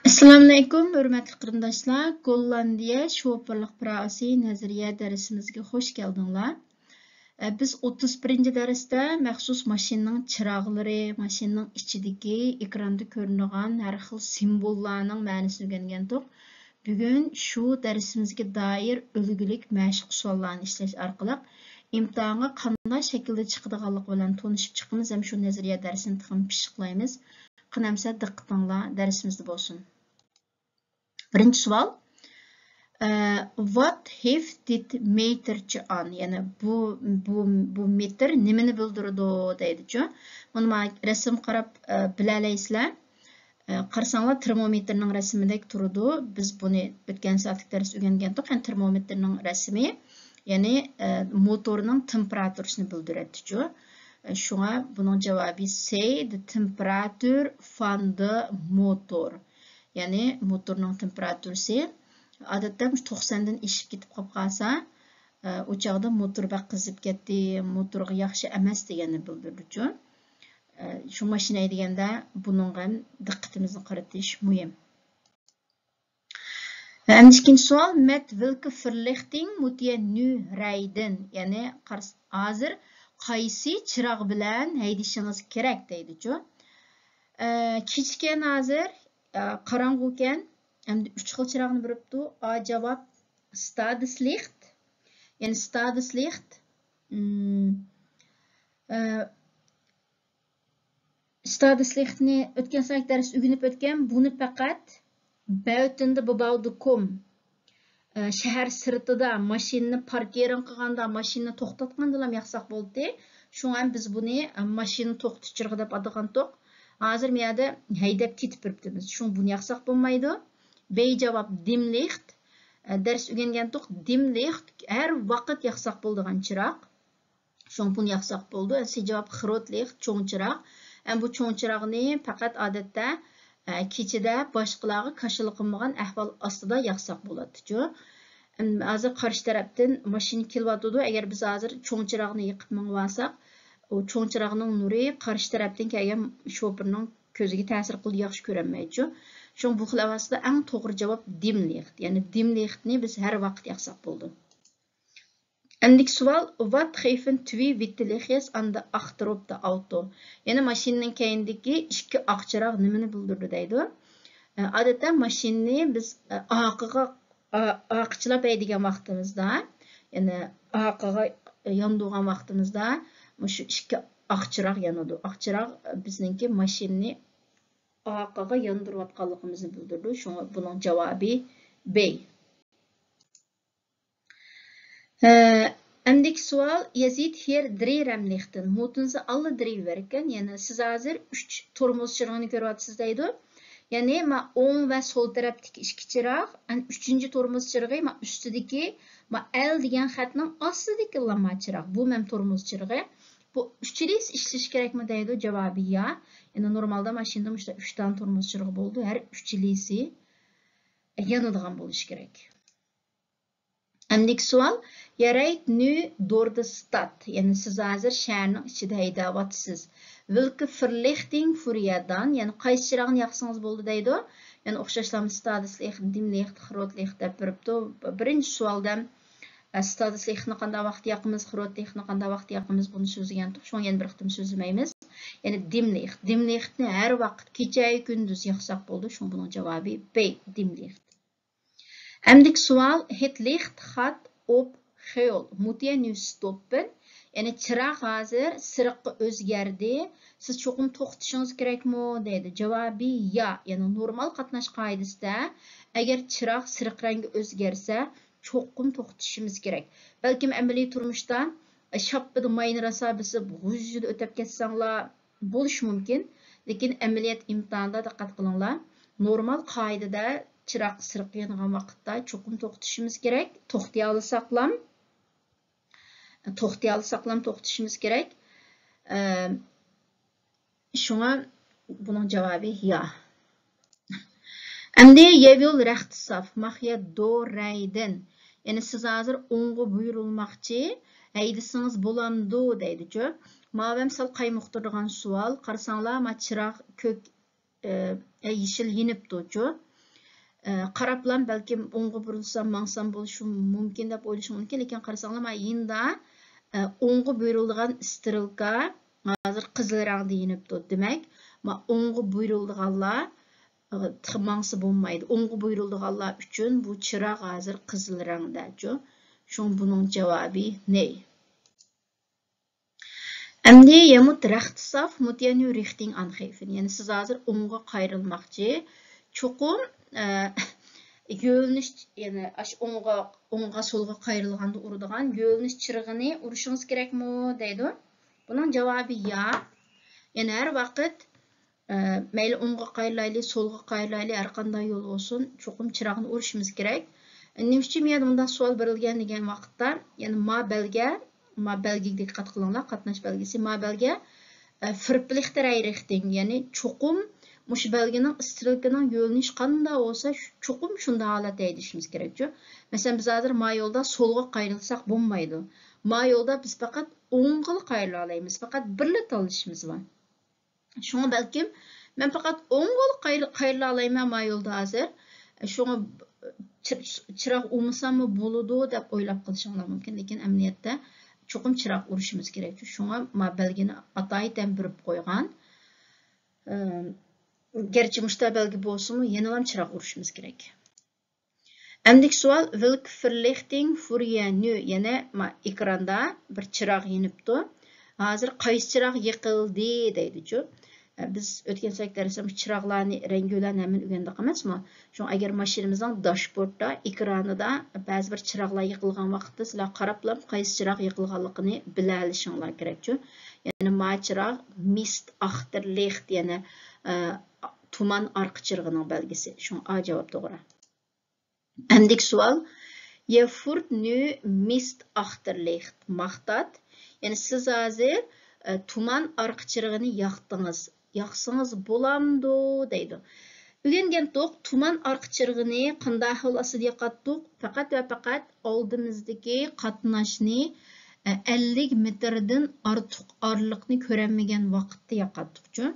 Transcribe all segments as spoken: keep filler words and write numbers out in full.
ئەسسالامۇئەلەيكۇم، ھۆرمەتلىك قېرىنداشلار! گوللاندىيە شوپۇرلۇق پىراۋىسى نەزەرىيە دەرسىمىزگە خوش كەلدىڭلار. ئە، بىز ئوتتۇز بىرىنچى دەرستە مەخسۇس ماشىنىنىڭ چىراغلىرى، ماشىنىنىڭ ئىچىدىكى ئېكراندا كۆرۈنىدىغان ھەر خىل سىمۋوللارنىڭ مەنىسىنى ئۆگەنگەنتۇق. بۈگۈن شۇ دەرسىمىزگە دائىر ئۈلگىلىك مەشىق سوئاللارنى ئىشلەش ئارقىلىق ئىمتىھانغا قانداق شەكىلدە چىقىدىغانلىقى بىلەن تونۇشۇپ چىقىمىز ھەم شۇ نەزەرىيە دەرسىنى تېخىمۇ پىششىقلايمىز. قېنى ئەمىسە دىققىتىڭلار دەرسىمىزدە بولسۇن. بىرىنچى سوئال. ئە، What heeft dit metertje aan؟ يەنى بۇ، بۇ، بۇ مېتىر نېمىنى بىلدۈرىدۇ دەيدىچۇ. مانا ما رەسىمگە قاراپ، ئە، بىلەلەيسىلەر. ئە، قارىساڭلار تېرمومېتىرنىڭ رەسىمىدەك تۇرىدۇ. بىز بۇنى ئۆتكەن سائەتلىك دەرستە ئۆگەنگەنتۇق. يەنى تېرمومېتىرنىڭ رەسىمى، يەنى، ئە، موتورنىڭ تېمپېراتۇرىسىنى بىلدۈرەتتىچۇ. ئە، شۇڭا بۇنىڭ جاۋابى C، the temperature van de motor. يەنى موتورنىڭ تېمپېراتۇرىسى ئادەتتە مۇشۇ توقساندىن ئېشىپ كېتىپ قاپ قالسا، ئە، ئۇ چاغدا موتور بەك قىزىپ كەتتى، موتورغا ياخشى ئەمەس دېگەننى بىلدۈرىدۇچۇ. ئە، شۇ ماشىنا ھەيدىگەندە بۇنىڭغا ھەم دىققىتىمىزنى قارىتىش مۇھىم. ئەمدى ئىككىنچى سوئال، Met welke verlichting moet je nu rijden؟ يەنى قارس-، ھازىر قايسى چىراغ بىلەن ھەيدىشىڭىز كېرەك دەيدىچۇ. ئە، كېچىكەن ھازىر، ئە، قاراڭغۇكەن. ئەمدى ئۈچ خىل چىراغنى بېرىپتۇ. ئا جاۋاب، stadslicht. يەنى stadslicht. ئىم، ئە، stadslichtنى ئۆتكەن ساياق دەرستە ئۆگىنىپ ئۆتكەن. بۇنى پەقەت buiten de bebouwde kom، ئە، شەھەر سىرتىدا ماشىنىنى پاركىرىڭ قىلغاندا، ماشىنىنى توختاتقاندىلا ياقساق بولدى. شۇڭا بىز بۇنى، ئە، ماشىنا توختىتىش چىرىغى دەپ ئاتىغانتۇق. ھازىر مۇ يەردە ھەيدەپ كېتىپ بېرىپتىمىز. شۇڭا بۇنى ياقساق بولمايدۇ. بەي جاۋاب، dimlicht. ئە، دەرس ئۆگەنگەنتۇق، dimlicht ھەر ۋاقىت ياقساق بولىدىغان چىراغ. شۇڭا بۇنى ياقساق بولىدۇ. ئەسلى جاۋاب خروتلىخ، چوڭ چىراغ. ئەم، بۇ چوڭ چىراغنى پەقەت ئادەتتە، ئە، كېچىدە باشقىلارغا كاشىلا قىلمىغان ئەھۋال ئاستىدا ياقساق بولاتتىچۇ. ئەم، ھازىر قارشى تەرەپتىن ماشىنا كېلىۋاتىدۇ. ئەگەر بىز ھازىر چوڭ چىراغنى يېقىپ مېڭىۋالساق، ئۇ چوڭ چىراغنىڭ نۇرى قارشى تەرەپتىن كەلگەن شوپۇرنىڭ كۆزىگە تەسىر قىلىدۇ، ياخشى كۆرەلمەيدىچۇ. شۇڭا بۇ خىل ئەۋەستە ئەڭ توغرا جاۋاب دىملىخت. يەنى دىملىختنى بىز ھەر ۋاقىت ياقساق بولىدۇ. ئەمدىكى سوئال، Wat geven twee witte lichtjes aan de achterop de auto؟ يەنى ماشىنىنىڭ كەينىدىكى ئىككى ئاق چىراغ نېمىنى بىلدۈرىدۇ دەيدۇ. ئە، ئادەتتە ماشىنىنى بىز، ئە، ئارقىغا، ئا-، ئارقىچىلاپ ھەيدىگەن ۋاقتىمىزدا، يەنى ئارقىغا ياندۇرغان ۋاقتىمىزدا مۇشۇ ئىككى ئاق چىراغ يانىدۇ. ئاق چىراغ، ئە، بىزنىڭكى ماشىنىنى ئارقىغا ياندۇرۇۋاتقانلىقىمىزنى بىلدۈرىدۇ. شۇڭا بۇنىڭ جاۋابى بەي. ئە، ئەمدىكى سوئال، Ihr ziet hier drie remlichten. Moeten ze alle drie werken؟ يەنى سىز ھازىر ئۈچ تورمۇز چىرىغىنى كۆرۈۋاتىسىز دەيدۇ. يەنى ما ئوڭ ۋە سول تەرەپتىكى ئىككى چىراغ، ئەن ئۈچىنچى تورمۇز چىرىغى ما ئۈستىدىكى ما ئەل دېگەن خەتنىڭ ئاستىدىكى لامما چىراغ. بۇ مەن تورمۇز چىرىغى. بۇ ئۈچىلىسى ئىشلىشى كېرەكمۇ دەيدۇ. جاۋابى يا. يەنى نورمالدا ماشىنىدا مۇشۇنداق ئۈچ دانە تورمۇز چىرىغى بولىدۇ. ھەر ئۈچىلىسى يانىدىغان بولۇشى كېرەك. ئەمدىكى سوئال، Ihr rijdt nu door de stad، يەنى سىز ھازىر شەھەرنىڭ ئىچىدە ھەيدەۋاتىسىز. Welke verlichting voert je dan؟ يەنى قايسى چىراغنى ياقسىڭىز بولدى دەيدۇ. يەنى ئوخشاشلا stadslicht، dimlicht، grootlicht دەپ بېرىپتۇ. بىرىنچى سوئالدا، ئە، stadslichtنى قانداق ۋاقىت ياقىمىز، grootlichtنى قانداق ۋاقىت ياقىمىز، بۇنى سۆزلىگەنتۇق. شۇڭا يەنە بىر قېتىم سۆزلىمەيمىز. يەنى dimlicht، dimlichtنى ھەر ۋاقىت كېچەيۇ كۈندۈز ياقساق بولىدۇ. شۇڭا بۇنىڭ جاۋابى بەي، dimlicht. ئەمدىكى سوئال، Het licht gaat op geel. Moet je nu stoppen؟ يەنى چىراغ ھازىر سېرىققا ئۆزگەردى. سىز چوقۇم توختىشىڭىز كېرەكمۇ دەيدۇ. جاۋابى يا. يەنى نورمال قاتناش قائىدىسىدە ئەگەر چىراغ سېرىق رەڭگە ئۆزگەرسە، چوقۇم توختىشىمىز كېرەك. بەلكىم ئەمەلىي تۇرمۇشتا شاپپىدە ماينى راسا بېسىپ، غۇژژىدە ئۆتۈپ كەتسەڭلار، بولۇشى مۇمكىن، لېكىن ئەمەلىيەت ئىمتىھانىدا دىققەت قىلىڭلار، نورمال قائىدىدە چىراغ سېرىق يانغان ۋاقىتتا چوقۇم توختىشىمىز كېرەك. توختىيالىساقلام، توختىيالىساقلام توختىشىمىز كېرەك. ئە، شۇڭا بۇنىڭ جاۋابى يا. ئەمدى يەۋيۇل رەختىساف، ماخيە دو رەيدىن. يەنى سىز ھازىر ئوڭغا بۇيرۇلماقچى، ھەيدىسىڭىز بولامدۇ دەيدىچۇ. ماۋۇ ھەم سەل قايمۇقتۇرىدىغان سوئال. قارىساڭلار، ما چىراغ كۆك، ئە، يېشىل يېنىپتۇچۇ. ئە، قاراپلا بەلكىم ئوڭغا بۇرۇلسام، ماڭسام بولۇشى مۇمكىن دەپ ئويلىشىڭ مۇمكىن. لېكىن قارىساڭلار، مانا يېنىدا، ئە، ئوڭغا بۇيرۇلىدىغان ئىسترېلكا ھازىر قىزىل رەڭدە يېنىپتۇ. دېمەك، ما ئوڭغا بۇيرۇلىدىغانلار، ئە، تېخى ماڭسا بولمايدۇ. ئوڭغا بۇيرۇلىدىغانلار ئۈچۈن بۇ چىراغ ھازىر قىزىل رەڭدەچۇ. شۇڭا بۇنىڭ جاۋابى نەي. ئەمدى يەمۇت رەختىساف مۇتيەنۈ رىختىڭ ئانخەيفىن. يەنى سىز ھازىر ئوڭغا قايرىلماقچى. چوقۇم، ئە، يۆنىلىش، يەنى ئاشۇ ئوڭغا، ئوڭغا، سولغا قايرىلغاندا ئۇرىدىغان يۆنىلىش چىرىغىنى ئۇرۇشىڭىز كېرەكمۇ دەيدۇ. بۇنىڭ جاۋابى يا. يەنى ھەر ۋاقىت، ئە، مەيلى ئوڭغا قايرىلايلى، سولغا قايرىلايلى، ھەر قانداق يول بولسۇن، چوقۇم چىراغنى ئۇرۇشىمىز كېرەك. نېمە ئۈچۈن بۇ يەردە مۇنداق سوئال بېرىلگەن دېگەن ۋاقىتتا، يەنى ما بەلگە، ما بەلگىگە دىققەت قىلىڭلار، قاتناش بەلگىسى، ما بەلگە، ئە، فىرپلىختىرەي رىختىڭ، يەنى چوقۇم مۇشۇ بەلگىنىڭ ئىسترېلكىنىڭ يۆنىلىشى قانداق بولسا، شۇ، چوقۇم شۇنداق ھالەتتە ھەيدىشىمىز كېرەكچۇ. مەسىلەن، بىز ھازىر ما يولدا سولغا قايرىلساق بولمايدۇ. ما يولدا بىز پەقەت ئوڭغىلا قايرىلالايمىز، پەقەت بىرلا تاللىشىمىز بار. شۇڭا بەلكىم مەن پەقەت ئوڭغىلا قايرىلالايمەن ما يولدا ھازىر. شۇڭا چىر-، چىراغ ئۇرمىساممۇ بولىدۇ دەپ ئويلاپ قېلىشىڭلار مۇمكىن. لېكىن ئەمەلىيەتتە چوقۇم چىراغ ئۇرۇشىمىز كېرەك. شۇڭا ما بەلگىنى ئاتايىتەن بېرىپ قويغان. ئىم، گەرچە مۇشتا بەلگە بولسىمۇ، يەنىلا چىراغ ئۇرۇشىمىز كېرەك. ئەمدىكى سوئال، ۋىلكفىرلىختىڭ فۇريەنۈ، يەنە ما-، ئېكراندا بىر چىراغ يېنىپتۇ. ھازىر قايسى چىراغ يېقىلدى دەيدىچۇ. ئە، بىز ئۆتكەن سەپەر دەرستە مۇشۇ چىراغلارنى، رەڭگۈلەرنى ھەممىنى ئۆگەندۇق ئەمەسمۇ؟ شۇڭا ئەگەر ماشىنىمىزنىڭ داشبوردتا، ئېكرانىدا بەزى بىر چىراغلار يېقىلغان ۋاقىتتا سىلەر قاراپلا قايسى چىراغ يېقىلغانلىقىنى بىلەلىشىڭلار كېرەكچۇ. يەنى ما چىراغ مىست ئاختېرلىخت، يەنى، ئە، تۇمان ئارقا چىرىغىنىڭ بەلگىسى. شۇڭا ئا جاۋاب توغرا. ئەمدىكى سوئال، يە فۇرت نۈ مىست ئاختېرلىخت ماختات. يەنى سىز ھازىر، ئە، تۇمان ئارقا چىرىغىنى ياقتىڭىز. ياقسىڭىز بولامدۇ دەيدۇ. ئۆگەنگەنتۇق، تۇمان ئارقا چىرىغىنى قانداق ئەھۋال ئاستىدا ياقاتتۇق؟ پەقەت ۋە پەقەت ئالدىمىزدىكى قاتناشنى، ئە، ئەللىك مېتىردىن ئارتۇق ئارىلىقنى كۆرەلمىگەن ۋاقىتتا ياقاتتۇقچۇ.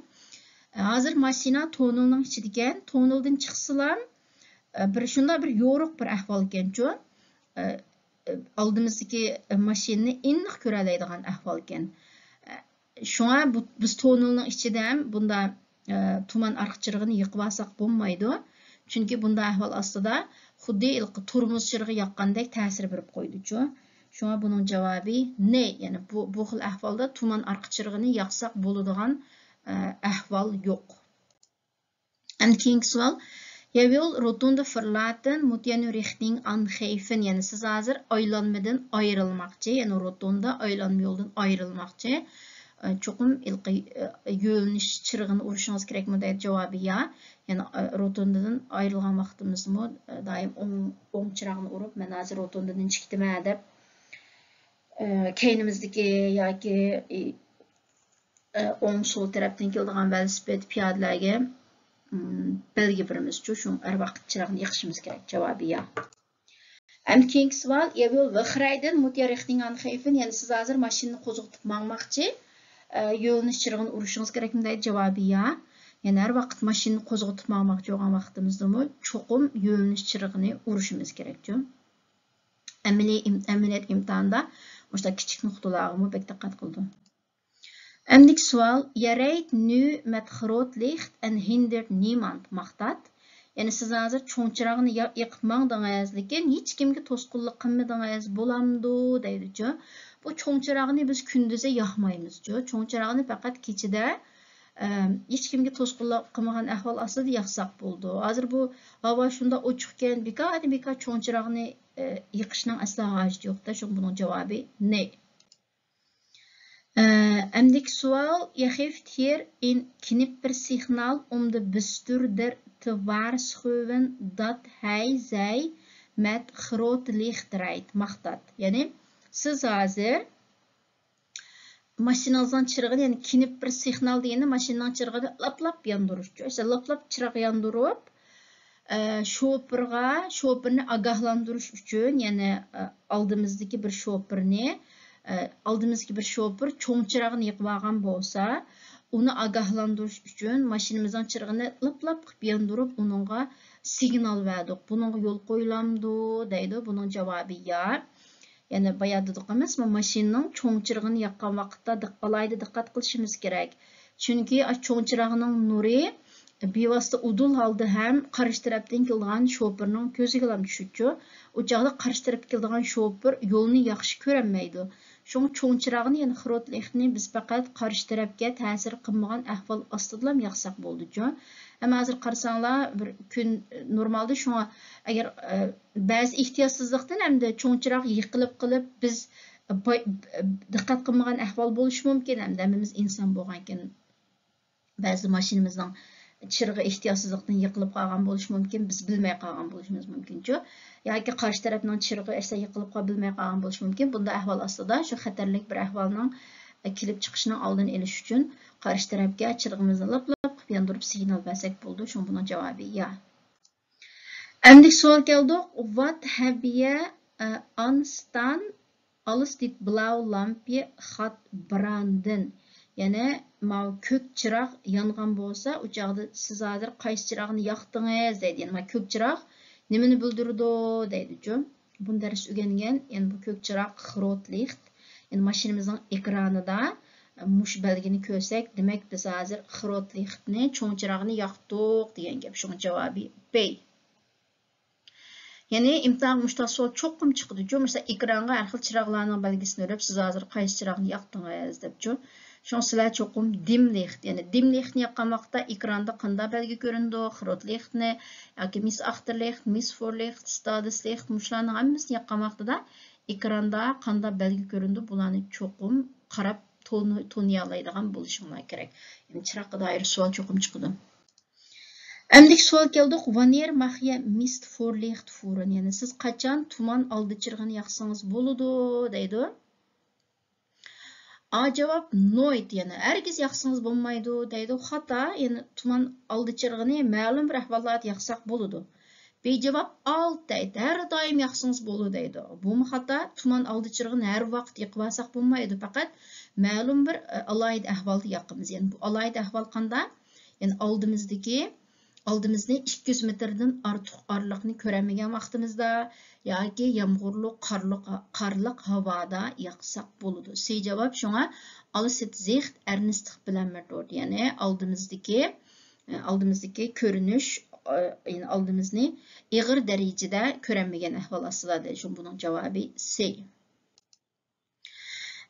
ئە، ھازىر ماشىنا توننېلنىڭ ئىچىدىكەن، توننېلدىن چىقسىلا، ئە، بىر شۇنداق بىر يورۇق بىر ئەھۋال ئىكەنچۇ. ئە، ئە، ئالدىمىزدىكى، ئە، ماشىنىنى ئېنىق كۆرەلەيدىغان ئەھۋال ئىكەن. ئە، شۇڭا بۇ، بىز توننېلنىڭ ئىچىدە ھەم بۇنداق، ئە، تۇمان ئارقا چىرىغىنى يېقىۋالساق بولمايدۇ. چۈنكى بۇنداق ئەھۋال ئاستىدا خۇددى ھېلىقى تورمۇز چىرىغى ياققاندەك تەسىر بېرىپ قويىدۇچۇ. شۇڭا بۇنىڭ جاۋابى نەي، يەنى بۇ، بۇ خىل ئەھۋالدا تۇمان ئارقا چىرىغىنى ياقساق بولىدىغان، ئە، ئەھۋال يوق. ئەمدى كېيىنكى سوئال. يەۋيول روتوندا فىرلاتىن مۇتيەنۈ رىختىڭ ئانخەيفىن. يەنى سىز ھازىر ئايلانمىدىن ئايرىلماقچى. يەنى روتوندا ئايلانما يولدىن ئايرىلماقچى. ئە، چوقۇم ھېلىقى، ئە، يۆنىلىش چىرىغىنى ئۇرۇشىڭىز كېرەكمۇ دەيدۇ، جاۋابى يا. يەنى، ئە، روتوندىدىن ئايرىلغان ۋاقتىمىزدىمۇ، ئە، دائىم ئوڭ، ئوڭ چىراغنى ئۇرۇپ، مەن ھازىر روتوندىدىن چىقتىمەن دەپ، ئە، كەينىمىزدىكى ياكى، ئى، ئوڭ سول تەرەپتىن كېلىدىغان ۋېلىسىپىت پىيادىلەرگە، ئىم، بەلگە بېرىمىزچۇ، شۇ ھەر ۋاقىت چىراغنى يېقىشىمىز كېرەك. جاۋابى يا. ئەمدى كېيىنكى سوئال، يەۋيول ۋىخرايدىن مۇتيا رىختىڭ ئانخەيفىن، يەنى سىز ھازىر ماشىنىنى قوزغىتىپ ماڭماقچى، ئە، يۆنىلىش چىرىغىنى ئۇرۇشىڭىز كېرەكمۇ دەيدۇ، جاۋابى يا. يەنى ھەر ۋاقىت ماشىنىنى قوزغىتىپ ماڭماقچى بولغان ۋاقتىمىزدىمۇ چوقۇم يۆنىلىش چىرىغىنى ئۇرۇشىمىز كېرەكچۇ. ئەمەلىي ئىم-، ئەمەلىيەت ئىمتىھانىدا مۇشۇنداق كىچىك نۇقتىلارغىمۇ بەك دىققەت قىلىدۇ. ئەمدىكى سوئال، يەرەيت نۈ مەتخروت لىخت ئەن ھىندىرت نىمانت ماختات. يەنى سىز ھازىر چوڭ چىراغنى يا-، يېقىپ ماڭدىڭىز، لېكىن ھېچكىمگە توسقۇنلۇق قىلمىدىڭىز، بولامدۇ دەيدۇچۇ. بۇ چوڭ چىراغنى بىز كۈندۈزى ياقمايمىزچۇ. چوڭ چىراغنى پەقەت كېچىدە، ئەم، ھېچكىمگە توسقۇنلۇق قىلمىغان ئەھۋال ئاستىدا ياقساق بولىدۇ. ھازىر بۇ ھاۋا شۇنداق ئوچۇقكەن، بىكاردىن بىكار چوڭ چىراغنى، ئە، يېقىشنىڭ ئەسلا ھاجىتى يوق-دە، شۇڭا بۇنىڭ جاۋابى نەي. ئەمدىكى سوئال، يەخىفت ھىر ئىن كنىپپىرسىخنال ئۇم دە بىستۇر دەر تىۋارسخۆۋېن دات ھەي زەي مەت خروت لىخت رەيت ماختات. يەنى سىز ھازىر ماشىنىڭىزنىڭ چىرىغىنى، يەنى كنىپپىرسىخنال دېگەندە ماشىنىنىڭ چىرىغىنى لاپ-لاپ ياندۇرۇشچۇ. ئىشتە لاپ-لاپ چىراغ ياندۇرۇپ، ئە، شوپۇرغا، شوپۇرنى ئاگاھلاندۇرۇش ئۈچۈن، يەنى، ئە، ئالدىمىزدىكى بىر شوپۇرنى، ئە، ئالدىمىزدىكى بىر شوپۇر چوڭ چىراغنى يېقىۋالغان بولسا، ئۇنى ئاگاھلاندۇرۇش ئۈچۈن ماشىنىمىزنىڭ چىرىغىنى لاپ-لاپ قىلىپ ياندۇرۇپ، ئۇنىڭغا سىگنال بەردۇق. بۇنىڭغا يول قويۇلامدۇ دەيدۇ. بۇنىڭ جاۋابى يا. يەنى بايا دېدۇق ئەمەسمۇ، ماشىنىنىڭ چوڭ چىرىغىنى ياققان ۋاقىتتا دىق-، ئالاھىدە دىققەت قىلىشىمىز كېرەك. چۈنكى ئاشۇ چوڭ چىراغنىڭ نۇرى بىۋاسىتە ئۇدۇل ھالدا ھەم قارشى تەرەپتىن كېلىدىغان شوپۇرنىڭ كۆزىگىلا چۈشىدۇ. ئۇ چاغدا قارشى تەرەپتىن كېلىدىغان شوپۇر يولنى ياخشى كۆرەلمەيدۇ. شۇڭا چوڭ چىراغنى، يەنى خروتلىختنى بىز پەقەت قارشى تەرەپكە تەسىر قىلمىغان ئەھۋال ئاستىدىلا ياقساق بولىدۇچۇ. ئەمما ھازىر قارىساڭلار، بىر كۈن نورمالدا، شۇڭا ئەگەر، ئە، بەزى ئېھتىياتسىزلىقتىن ھەمدە چوڭ چىراغ يېقىلىپ قېلىپ، بىز باي-، دىققەت قىلمىغان ئەھۋال بولۇشى مۇمكىن، ھەمدە ھەممىمىز ئىنسان بولغانكەن. بەزىدە ماشىنىمىزنىڭ چىرىغى ئېھتىياتسىزلىقتىن يېقىلىپ قالغان بولۇشى مۇمكىن، بىز بىلمەي قالغان بولۇشىمىز مۇمكىنچۇ. ياكى قارشى تەرەپنىڭ چىرىغى ئەسلا يېقىلىپ قالىپ بىلمەي قالغان بولۇشى مۇمكىن. بۇنداق ئەھۋال ئاستىدا شۇ خەتەرلىك بىر ئەھۋالنىڭ كېلىپ چىقىشىنىڭ ئالدىنى ئېلىش ئۈچۈن قارشى تەرەپكە چىرىغىمىزنى لاپ-لاپ قىلىپ ياندۇرۇپ سىگنال بەرسەك بولىدۇ. شۇڭا بۇنىڭ جاۋابى يا. ئەمدىكى سوئال كەلدۇق. Wat hebben we, ئە، aanstaan als dit blauw lampje gaat branden؟ يەنى ماۋۇ كۆك چىراغ يانغان بولسا، ئۇ چاغدا سىز ھازىر قايسى چىراغنى ياقتىڭىز دەيدۇ. يەنى ماۋۇ كۆك چىراغ نېمىنى بىلدۈرىدۇ دەيدۇچۇ. بۇنى دەرس ئۆگەنگەن، يەنى بۇ كۆك چىراغ خروتلىخت، يەنى ماشىنىمىزنىڭ ئېكرانىدا مۇشۇ بەلگىنى كۆرسەك، دېمەك، بىز ھازىر خروتلىختنى، چوڭ چىراغنى ياقتۇق دېگەن گەپ. شۇڭا جاۋابى بى. يەنى ئىمتىھانغا مۇشۇنداق سوئال چوقۇم چىقىدۇچۇ. مىسال، ئېكرانغا ھەر خىل چىراغلارنىڭ بەلگىسىنى ئۇرۇپ، سىز ھازىر قايسى چىراغنى ياقتىڭىز دەپچۇ. شۇڭا سىلەر چوقۇم دىملىخت، يەنى دىملىختنى ياققان ۋاقىتتا ئېكراندا قانداق بەلگە كۆرۈنىدۇ، خروتلىختنى ياكى مىس ئاختېرلىخت، مىس فورلىخت، ستادىسلىخت، مۇشۇلارنىڭ ھەممىسىنى ياققان ۋاقتىدا ئېكراندا قانداق بەلگە كۆرۈنىدۇ، بۇلارنى چوقۇم قاراپ تونۇ-، تونۇيالايدىغان بولۇشۇڭلار كېرەك. يەنى چىراغقا دائىر سوئال چوقۇم چىقىدۇ. ئەمدىكى سوئال كەلدۇق. Wanneer mag je mist voorlicht voeren؟ يەنى سىز قاچان تۇمان ئالدى چىرىغىنى ياقسىڭىز بولىدۇ دەيدۇ. ئا جاۋاب، nooit، يەنى ھەرگىز ياقسىڭىز بولمايدۇ دەيدۇ. خاتا، يەنى تۇمان ئالدى چىرىغىنى مەلۇم بىر ئەھۋاللاردا ياقساق بولىدۇ. بى جاۋاب، altijd، ھەر دائىم ياقسىڭىز بولىدۇ دەيدۇ. بۇمۇ خاتا، تۇمان ئالدى چىرىغىنى ھەر ۋاقىت يېقىۋالساق بولمايدۇ، پەقەت مەلۇم بىر، ئە، ئالاھىدە ئەھۋالدا ياقىمىز. يەنى بۇ ئالاھىدە ئەھۋال قانداق؟ يەنى ئالدىمىزدىكى، ئالدىمىزنى ئىككى يۈز مېتىردىن ئارتۇق ئارىلىقنى كۆرەلمىگەن ۋاقتىمىزدا ياكى يامغۇرلۇق، قارلىق، قارلىق ھاۋادا ياقساق بولىدۇ. سى جاۋاب، شۇڭا alles het zicht ernstig belemmerd wordt. يەنى ئالدىمىزدىكى، ئالدىمىزدىكى كۆرۈنۈش، يەنى ئالدىمىزنى ئېغىر دەرىجىدە كۆرەلمىگەن ئەھۋال ئاستىدا دەيدۇ. شۇڭا بۇنىڭ جاۋابى سى.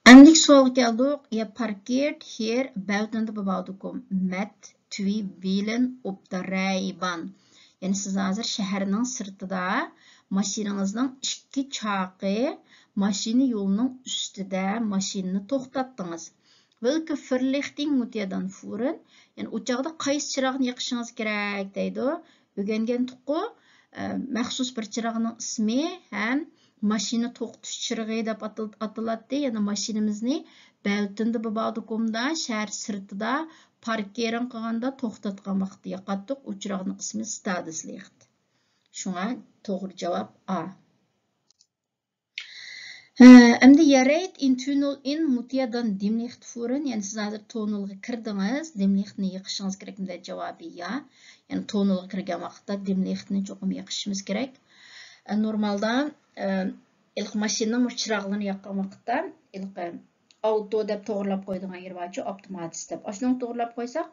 ئەمدىكى سوئالغا كەلدۇق. Je parkeert hier buiten de bebouwde kom met twee wielen op de rijbaan. يەنى سىز ھازىر شەھەرنىڭ سىرتىدا ماشىنىڭىزنىڭ ئىككى چاقى ماشىنا يولىنىڭ ئۈستىدە ماشىنىنى توختاتتىڭىز. Welke verlichting moet je dan voeren؟ يەنى ئۇ چاغدا قايسى چىراغنى يېقىشىڭىز كېرەك دەيدۇ. ئۆگەنگەنتۇققۇ، ئە، مەخسۇس بىر چىراغنىڭ ئىسمى ھەم ماشىنا توختىتىش چىرىغى دەپ ئاتىل-، ئاتىلاتتى. يەنى ماشىنىمىزنى buiten de bebouwde komدا، شەھەر سىرتىدا پاركىرىڭ قىلغاندا توختاتقان ۋاقىتتا ياقاتتۇق. ئۇ چىراغنىڭ ئىسمى ستادىسلىخت. شۇڭا توغرا جاۋاب ئا. ھە، ئەمدى je rijdt in tunnel in moet je dan dimlicht voeren؟ يەنى سىز ھازىر توننېلغا كىردىڭىز، دىملىختنى يېقىشىڭىز كېرەكمۇ دەيدۇ. جاۋابى يا. يەنى توننېلغا كىرگەن ۋاقىتتا دىملىختنى چوقۇم يېقىشىمىز كېرەك. ئە، نورمالدا، ئە، ھېلىقى ماشىنىنىڭ مۇشۇ چىراغلىرىنى ياققان ۋاقىتتا، ھېلىقى ئاۋتو دەپ توغرىلاپ قويىدىغان يېرى بارچۇ، ئاپتوماتىس دەپ. ئاشۇنىڭغا توغرىلاپ قويساق،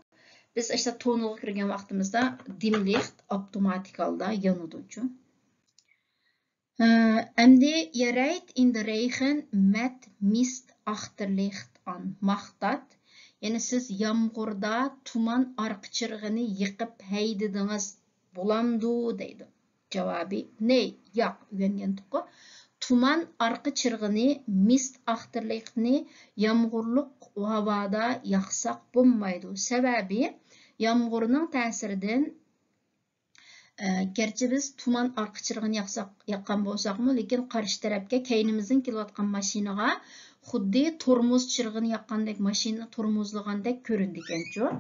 بىز ئاشۇ توننېلغا كىرگەن ۋاقتىمىزدا دىملىخت ئاپتوماتىك ھالدا يانىدۇچۇ. ئە، ئەمدى je rijdt in de regen met mist achterlicht aan, mag dat؟ يەنى سىز يامغۇردا تۇمان ئارقا چىرىغىنى يېقىپ ھەيدىدىڭىز، بولامدۇ دەيدۇ. جاۋابى nee، ياق، ئۆگەنگەنتۇققۇ. تۇمان ئارقا چىرىغىنى، مىست ئاختېرلىخنى يامغۇرلۇق ھاۋادا ياقساق بولمايدۇ. سەۋەبى، يامغۇرنىڭ تەسىرىدىن ئە، گەرچە بىز تۇمان ئارقا چىرىغىنى ياقساق، ياققان بولساقمۇ، لېكىن قارشى تەرەپكە كەينىمىزدىن كېلىۋاتقان ماشىنىغا خۇددى تورمۇز چىرىغىنى ياققاندەك، ماشىنىنى تورمۇزلىغاندەك كۆرۈنىدىكەنچۇ.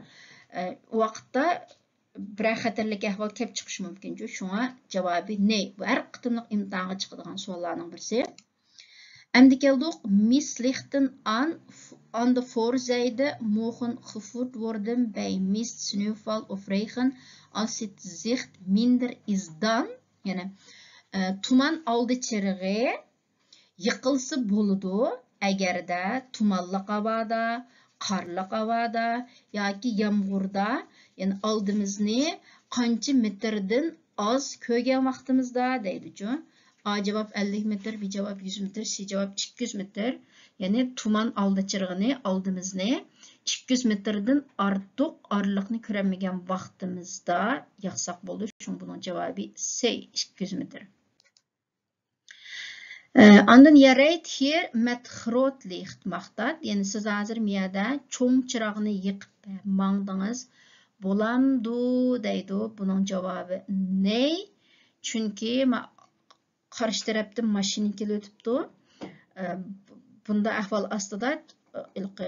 ئە، ئۇ ۋاقىتتا بىرەر خەتەرلىك ئەھۋال كەپ چىقىشى مۇمكىنچۇ. شۇڭا جاۋابى nee. بۇ ھەر قېتىملىق ئىمتىھانغا چىقىدىغان سوئاللارنىڭ بىرسى. ئەمدى كەلدۇق، Misslichten aan An der Vorseite machen geführt worden bei Mist Snowfall auf Regen, als es sich minder ist dann. يەنى، ئە، تۇمان ئالدى چىرىغى يېقىلسا بولىدۇ، ئەگەردە تۇمانلىق ھاۋادا، قارلىق ھاۋادا ياكى يامغۇردا، يەنى ئالدىمىزنى قانچە مېتىردىن ئاز كۆرگەن ۋاقتىمىزدا دەيدىچۇ. ئا جاۋاب ئەللىك مېتىر، بى جاۋاب يۈز مېتىر، سى جاۋاب ئىككى يۈز مېتىر. يەنى تۇمان ئالدى چىرىغىنى، ئالدىمىزنى ئىككى يۈز مېتىردىن ئارتۇق ئارىلىقنى كۆرەلمىگەن ۋاقتىمىزدا ياقساق بولىدۇ. شۇڭا بۇنىڭ جاۋابى سى، ئىككى يۈز مېتىر. ئە، ئاندىن يەرەيت ھىر مەت خروت لىخت ماختات. يەنى سىز ھازىر مىيەدە چوڭ چىراغنى يېقىپ ماڭدىڭىز. بولامدۇ دەيدۇ. بۇنىڭ جاۋابى نەي. چۈنكى ما-، قارشى تەرەپتىن ماشىنا كېلىۋېتىپتۇ. ئە، بۇنداق ئەھۋال ئاستىدا، ئە، ھېلىقى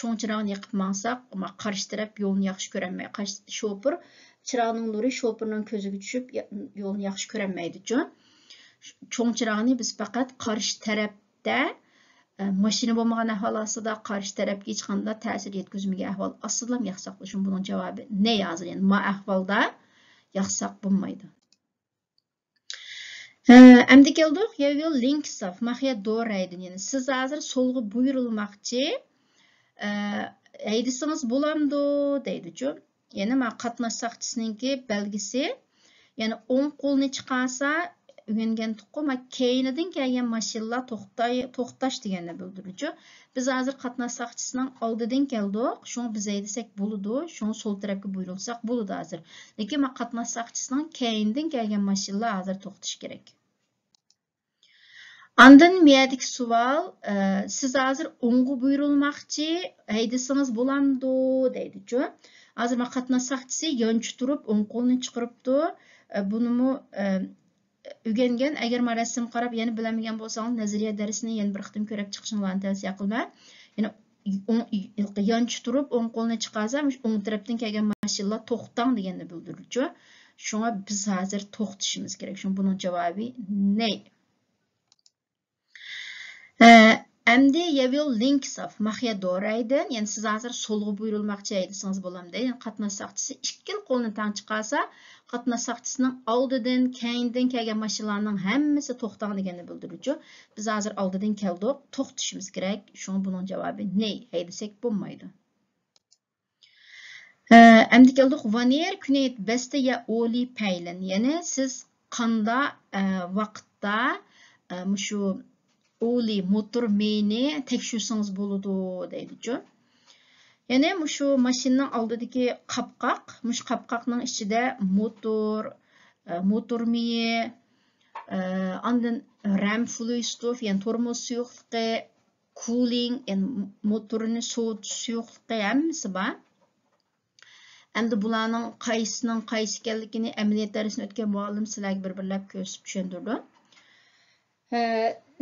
چوڭ چىراغنى يېقىپ ماڭساق، ما-، قارشى تەرەپ يولنى ياخشى كۆرەلمەي، قارشى، شوپۇر، چىراغنىڭ نۇرى شوپۇرنىڭ كۆزىگە چۈشۈپ، يا-، يولنى ياخشى كۆرەلمەيدىچۇ. چوڭ چىراغنى بىز پەقەت قارشى تەرەپتە، ئە، ماشىنا بولمىغان ئەھۋال ئاستىدا، قارشى تەرەپكە ھېچقانداق تەسىر يەتكۈزمىگەن ئەھۋال ئاستىدىلا ياقساق، شۇڭا بۇنىڭ جاۋابى نەي ھازىر، يەنى ما ئەھۋالدا ياقساق بولمايدۇ. ھە، ئەمدى كەلدۇق، يەۋيو لىنكساف ماخيا دورەيدىن، يەنى سىز ھازىر سولغا بۇيرۇلماقچى، ئە، ھەيدىسىڭىز بولامدۇ دەيدىچۇ. يەنى ما قاتناش ساقچىسىنىڭكى بەلگىسى، يەنى ئوڭ قولنى چىقارسا، ئۆگەنگەنتۇققۇ، ما كەينىدىن كەلگەن ماشىنىلار توختاي-، توختاش دېگەننى بىلدۈرىدۇچۇ. بىز ھازىر قاتناش ساقچىسىنىڭ ئالدىدىن كەلدۇق، شۇڭا بىز ھەيدىسەك بولىدۇ، شۇڭا سول تەرەپكە بۇيرۇلساق بولىدۇ ھازىر. لېكىن ما قاتناش ساقچىسىنىڭ كەينىدىن كەلگەن ماشىنىلار ھازىر توختىشى كېرەك. ئاندىن مۇيەدىكى سوئال، ئە، سىز ھازىر ئوڭغا بۇيرۇلماقچى، ھەيدىسىڭىز بولامدۇ دەيدىچۇ. ھازىر ما قاتناش ساقچىسى يانچە تۇرۇپ ئوڭ قولىنى چىقىرىپتۇ. ئە، بۇنىمۇ، ئە، ئۆگەنگەن، ئەگەر ما رەسىمگە قاراپ يەنە بىلەلمىگەن بولساڭلار، نەزەرىيە دەرسىنى يەنە بىر قېتىم كۆرۈپ چىقىشىڭلارنى تەۋسىيە قىلىمەن. يەنى ئوڭ، يانچە تۇرۇپ ئوڭ قولىنى چىقارسا، مۇشۇ ئوڭ تەرەپتىن كەلگەن ماشىنىلار توختاڭ دېگەننى بىلدۈرىدۇچۇ. شۇڭا بىز ھازىر توختىشىمىز كېرەك. شۇڭا بۇنىڭ جاۋابى نەي. ئە، ئەمدى يەۋيو لىنكساف ماخيا دورەيدىن، يەنى سىز ھازىر سولغا بۇيرۇلماقچى ھەيدىسىڭىز بولامدۇ؟ يەنى قاتناش ساقچىسى ئىككىلا قولىنى تەڭ چىقارسا، قاتناش ساقچىسىنىڭ ئالدىدىن، كەينىدىن كەلگەن ماشىنىلارنىڭ ھەممىسى توختاڭ دېگەننى بىلدۈرىدۇچۇ. بىز ھازىر ئالدىدىن كەلدۇق، توختىشىمىز كېرەك. شۇڭا بۇنىڭ جاۋابى نەي، ھەيدىسەك بولمايدۇ. ئە، ئەمدى كەلدۇق، ۋانېر كۈنى بەستە يا ئولى پەيلىن، يەنى سىز قاندا، ئە، ۋاقىتتا، ئە، مۇشۇ ئولى موتور مېيىنى تەكشۈرسىڭىز بولىدۇ دەيدىچۇ. يەنى مۇشۇ ماشىنىنىڭ ئالدىدىكى قاپقاق، مۇشۇ قاپقاقنىڭ ئىچىدە موتور، ئە، موتور مېيى، ئە، ئاندىن رەم فلۇيستوف، يەنى تورمۇز سۇيۇقلۇقى، كۇلىڭ، يەنى موتورنى سوۋۇتۇش سۇيۇقلۇقى ھەممىسى بار. ئەمدى بۇلارنىڭ قايسىنىڭ قايسى ئىكەنلىكىنى ئەمەلىيەت دەرسىنى ئۆتكەن مۇئەللىم سىلەرگە بىر-بىرلەپ كۆرسىتىپ چۈشەندۈرىدۇ. ھە،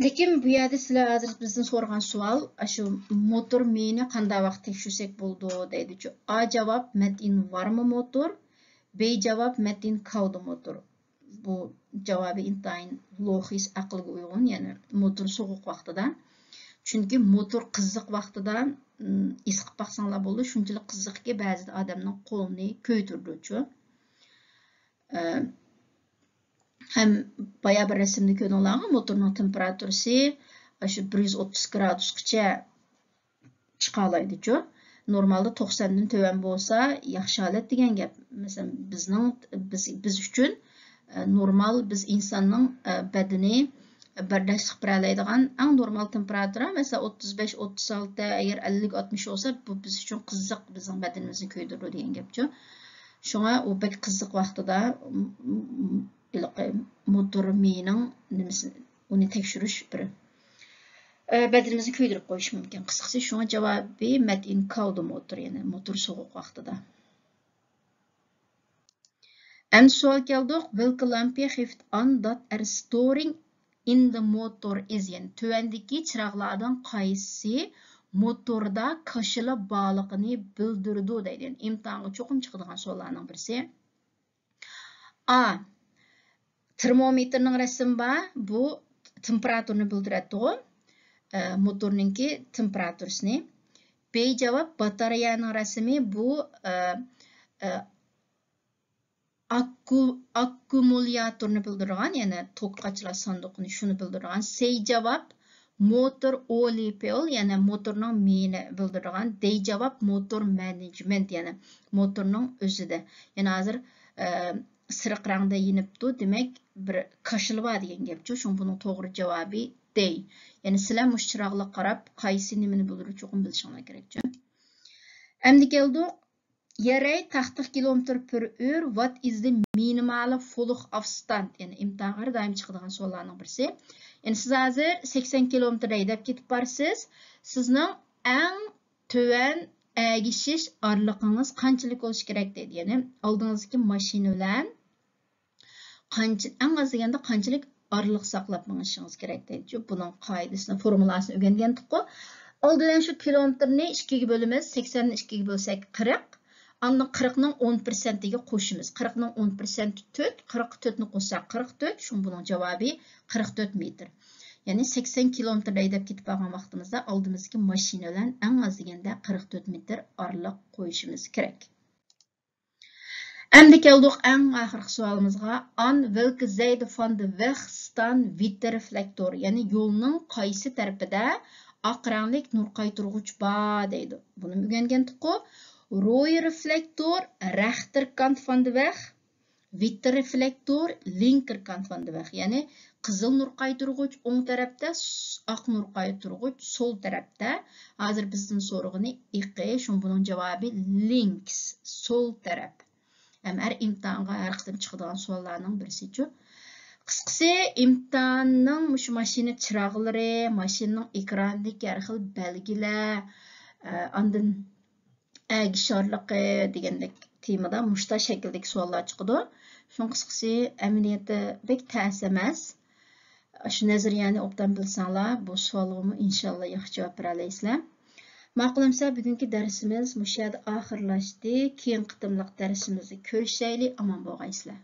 لېكىن بۇ يەردە سىلەر ھازىر بىزدىن سورىغان سوئال، ئاشۇ موتور مېيىنى قانداق ۋاقىت تەكشۈرسەك بولىدۇ دەيدىچۇ. ئا جاۋاب مەتئىن ۋارما موتور، بې جاۋاب مەتئىن كاۋدا موتور. بۇ جاۋابى ئىنتايىن لوغىس، ئەقىلگە ئۇيغۇن، يەنى موتور سوغۇق ۋاقتىدا. چۈنكى موتور قىزىق ۋاقتىدا، ئىم، ھېس قىلىپ باقساڭلار بولىدۇ، شۇنچىلىك قىزىقكى، بەزىدە ئادەمنىڭ قولىنى كۆيدۈرىدۇچۇ. ئە، ھەم بايا بىر رەسىمدە كۆردۈڭلارغۇ، موتورنىڭ تېمپېراتۇرىسى ئاشۇ بىر يۈز ئوتتۇز گرادۇسقىچە چىقالايدىچۇ. نورمالدا توقساندىن تۆۋەن بولسا ياخشى ھالەت دېگەن گەپ. مەسىلەن، بىزنىڭ، بىز، بىز ئۈچۈن، ئە، نورمال، بىز ئىنساننىڭ، ئە، بەدىنى بەرداشلىق بېرەلەيدىغان ئەڭ نورمال تېمپېراتۇرا، مەسىلەن، ئوتتۇز بەش، ئوتتۇز ئالتە، ئەگەر ئەللىك، ئاتمىش بولسا، بۇ بىز ئۈچۈن قىزىق، بىزنىڭ بەدىنىمىزنى كۆيدۈرىدۇ دېگەن گەپچۇ. شۇڭا ئۇ بەك قىزىق ۋاقتىدا، م-، م-، م-، ھېلىقى موتور مېيىنىڭ نېمىسى، ئۇنى تەكشۈرۈش بىر، ئە، بەدىنىمىزنى كۆيدۈرۈپ قويۇشى مۇمكىن. قىسقىسى، شۇڭا جاۋابى مەتئىن كاۋدا موتور، يەنى موتور سوغۇق ۋاقتىدا. ئەمدى سوئال كەلدۇق، ۋىلكە لامپىيە خىفت ئان دات ئەر ستورىڭ ئىن دە موتور ئىز، يەنى تۆۋەندىكى چىراغلاردىن قايسىسى موتوردا كاشىلا بارلىقىنى بىلدۈرىدۇ دەيدۇ. يەنى ئىمتىھانغا چوقۇم چىقىدىغان سوئاللارنىڭ بىرسى. ئا، تېرمومېتىرنىڭ رەسىمى بار، بۇ تېمپېراتۇرىنى بىلدۈرەتتىغۇ، ئە، موتورنىڭكى تېمپېراتۇرىسىنى. بى جاۋاب باتارېيەنىڭ رەسىمى بۇ، ئە، ئە، ئاككۇ-، ئاككۇمۇلياتورنى بىلدۈرىدىغان، يەنى توك قاچىلاش ساندۇقىنى، شۇنى بىلدۈرىدىغان. سەي جاۋاب موتور ئولىپېل، يەنى موتورنىڭ مېيىنى بىلدۈرىدىغان. دەي جاۋاب موتور مەنېجمېنت، يەنى موتورنىڭ ئۆزىدە. يەنى ھازىر، ئە، سېرىق رەڭدە يېنىپتۇ، دېمەك، بىر كاشىلى بار دېگەن گەپچۇ. شۇڭا بۇنىڭ توغرا جاۋابى دەي. يەنى سىلەر مۇشۇ چىراغلارغا قاراپ، قايسى نېمىنى بىلدۈرۈپ چوقۇم بىلىشىڭلار كېرەكچۇ. ئەمدى كەلدۇق. يەرەي تاختىق كىلومېتىر پۈر ئۆر، what is the minimale فولۇخ ئافستاند؟ يەنى ئىمتىھانغا ھەر دائىم چىقىدىغان سوئاللارنىڭ بىرسى. يەنى سىز ھازىر سەكسەن كىلومېتىر ھەيدەپ كېتىپ بارسىز. سىزنىڭ ئەڭ تۆۋەن ئەگىشىش ئارىلىقىڭىز قانچىلىك بولۇشى كېرەك دەيدۇ. يەنى ئالدىڭىزدىكى ماشىنا بىلەن قانچە، ئەڭ ئاز دېگەندە قانچىلىك ئارىلىق ساقلاپ مېڭىشىڭىز كېرەك دەيدۇ. بۇنىڭ قائىدىسىنى، فورمۇلاسىنى ئۆگەنگەنتۇققۇ. ئالدى بىلەن شۇ كىلومېتىرنى ئىككىگە بۆلىمىز، سەكسەننى ئىككىگە بۆلسەك قىرىق، ئاندىن قىرىقنىڭ ئون پىرسەنتىگە قوشىمىز. قىرىقنىڭ ئون پىرسەنتى تۆت، قىرىققا تۆتنى قوشساق قىرىق تۆت، شۇڭا بۇنىڭ جاۋابى قىرىق تۆت مېتىر. يەنى سەكسەن كىلومېتىر ھەيدەپ كېتىپ بارغان ۋاقتىمىزدا ئالدىمىزدىكى ماشىنا بىلەن ئەڭ ئاز دېگەندە قىرىق تۆت مېتىر ئارىلىق قويۇشىمىز كېرەك. ئەمدى كەلدۇق ئەڭ ئاخىرقى سوئالىمىزغا. Aan welke zijde van de weg staan witte reflector؟ يەنى يولنىڭ قايسى تەرىپىدە ئاق رەڭلىك نۇر قايتۇرغۇچ بار دەيدۇ. بۇنىمۇ ئۆگەنگەنتۇققۇ. Rode reflector rechterkant van de weg، witte reflector linkerkant van de weg. يەنى قىزىل نۇر قايتۇرغۇچ ئوڭ تەرەپتە، س-، ئاق نۇر قايتۇرغۇچ سول تەرەپتە. ھازىر بىزدىن سورىغىنى ئېقىش، شۇڭا بۇنىڭ جاۋابى لىنكس، سول تەرەپ. ھەم ھەر ئىمتىھانغا ھەر قېتىم چىقىدىغان سوئاللارنىڭ بىرسىچۇ. قىسقىسى، ئىمتىھاننىڭ مۇشۇ ماشىنا چىراغلىرى، ماشىنىنىڭ ئېكرانىدىكى ھەر خىل بەلگىلەر، ئە، ئاندىن ئەگىشارلىقى دېگەندەك تېمىدا مۇشۇنداق شەكىلدىكى سوئاللار چىقىدۇ. شۇڭا قىسقىسى، ئەمەلىيەتتە بەك تەس ئەمەس. شۇ نەزەرىيەنى ئوبدان بىلسەڭلار، بۇ سوئالغىمۇ ئىنشاللا ياخشى جاۋاب بېرەلەيسىلەر. ماقۇل ئەمىسە، بۈگۈنكى دەرسىمىز مۇشۇ يەردە ئاخىرلاشتى. كېيىنكى قېتىملىق دەرسىمىزدە كۆرۈشەيلى. ئامان بولغايسىلەر.